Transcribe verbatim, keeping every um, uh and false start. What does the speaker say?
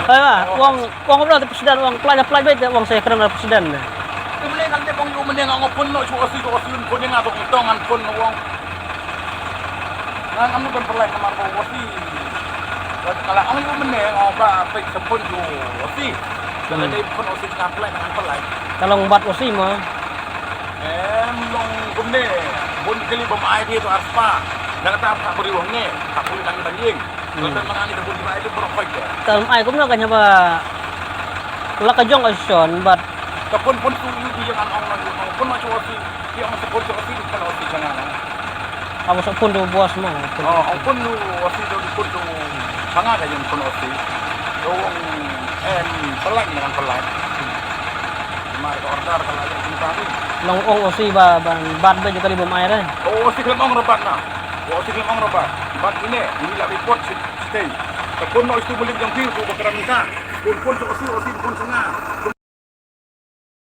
Ai ba, ong, ong ba te president, ong pynlait, pynlait beit, ong sa ïakren bad president. Te mynne kan te ong ïa u mynne nga ong phone noh sha u O C, sha u O C, phone ïa nga, to ong to ngan phone noh ong. Nga ngam ban pynlait namar ba u O C. Ka la ong ïa u mynne ong ba peit sa phone sha u O C. Ka la dei phone O C, ngan pynlait, ngan pynlait. Ka long bad O C mo. Em long kumne, bun kali bym ai phi to arspah. Nangta ka briew hangne, ka puli dang dang ïing. Hmm. Nangta ma nga ni ka bun ba ai phi baroh khoit ka. Tam ai kumno ka haba la ka jong association bad. Ka phone phone tu ïa ngan ong ngan ong phone ma sha u O C. Ki ong sa phone sha u O C, phone sha nga na. Abo sa phone to u boss mo. Oh, ong phone u O C to phone to sha nga ka jong phone O C. To ong em pynlait ngan pynlait. Mar ka order ka la ïa ka tari. Long ong O C ba, ba, bad ba ju kali bym ai re. O C ka la ong ra bad na. O C ka la ong ra bad. Bad ine, ine la report shi, shi tei. Ka phone noh sha u malim jong phi, u ba kren mynta. Phone, phone sha O C, O C phone sha nga.